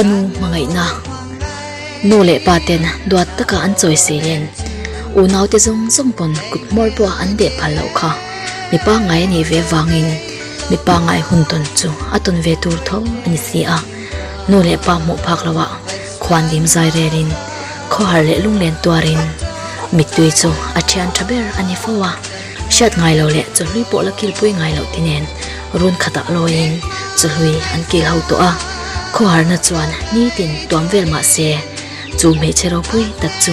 Ka nu hmangaihna Nu leh pa ten duat taka an chawi seilen unaute zawng zawng pawn kut hmawr pawh an deh phal loh kha mi pangngai a nih ve vangin mi pangngai hun tawn chu a tawn ve tur tho a ni si a. Nu leh pa hmuh phak loah khuan dim zai relin khawhar leh lunglen tuarin mittui chu a thian tha ber a ni fo a. Hriat ngai lo leh chawhlui pawh la kilpui ngai loh ti nen run khatah lawiin chawhlui an kil ho tawh a, khawharna chuan nitin tuam vel mah se chu hmeichhe ropui tak chu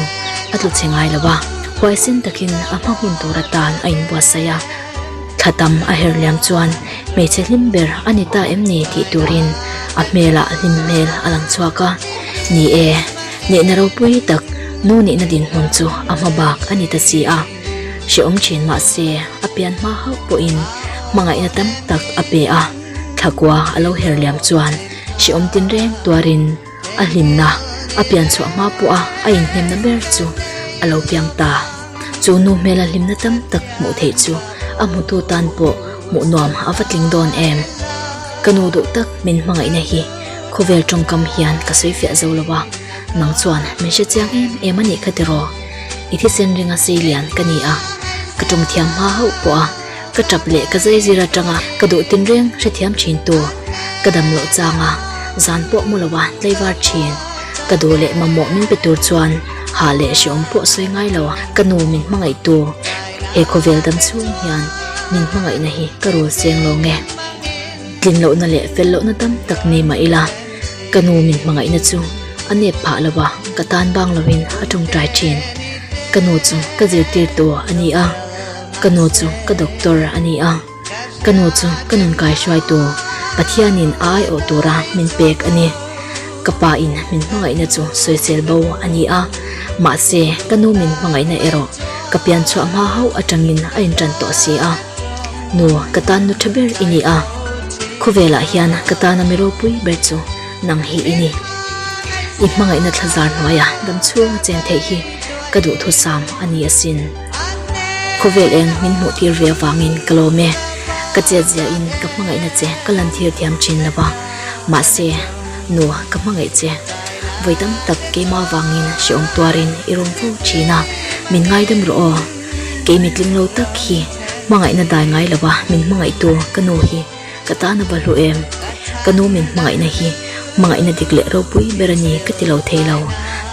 a tlu chhe ngai lo a, huaisen takin a hma hun tur atan a inbuatsaih a, thla tam a her liam chuan hmeichhe hlim ber a ni ta em ni tih turin a hmelah hlim hmel a lang chhuak a, ni e, nihna ropui tak nu nihna dinhmun chu a hma bak a ni ta si a. Hrehawm thin mah se a pian hma hauh pawhin hmangaihna tam tak a pe a, thlakua a lo her liam chuan hrehawm tinreng tuarin a hlimna a pian chhuah hma pawha a inhnemna ber chu a lo piang ta. Chu nu hmela hlimna tam tak hmuh theih chu a hmutu tan pawh hmuh nuam a va tling dawn em. Ka nu duh tak min hmangaihna hi khawvel tawngkam hian ka sawi fiah zo lo a, nang chuan min hre chiang em em a nih kha tiraw? I thisen ringa sei lian ka ni a, ka tawng thiam hma hauh pawh a, ka tap leh ka zai zir atanga ka duh tinreng hrethiam thin tu, ka dam loh changa zan pawh mu lo a tlaivar thin, ka duh leh mamawh min pe tur chuan hah leh hreawm pawh sawi ngai lo ka nu min hmangaih tu, he khawvel dam chhung hian min hmangaihna hi ka rul seng lo nge. Tlin lohna leh fel lohna tam tak nei mah ila, ka nu min hmangaihna chu a nep phah lo a, ka tan bang loin a tawngtai thin. Ka nu chu ka zirtirtu a ni a, ka nu chu ka doctor a ni a, ka nu chu ka nun kaihruaitu Pathianin a aiawh tura min pek a ni. Ka pa in min hmangaihna chu sawisel bo a ni a, mahse ka nu min hmangaihna erawh ka pian chhuah hma hauh atangin a intan tawh si a. Nu, ka tan nu tha ber i ni a, khawvelah hian ka tana mi ropui ber chu nang hi i ni. I hmangaihna thlazar hnuaia dam chhunga chen theih hi ka duhthusam a ni asin. Khawvel eng min hmuh tir ve avangin ka lawm e. Ka chetziahin ka hmangaihna che ka lan thir thiam thin lo va, mahse, nu ka hmangaih che. Vawi tam tak keimah avangin hrehawm tuarin i rawm fo thin a, min ngaidam rawh aw. Kei mitling lo tak hi hmangaihna dai ngai lo a min hmangaihtu ka nu hi ka tan a va hlu em. Ka nu min hmangaihna hi hmangaihna dik leh ropui ber a ni ka ti lo thei lo.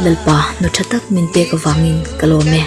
Lalpa nu tha tak min pek avangin ka lawm e.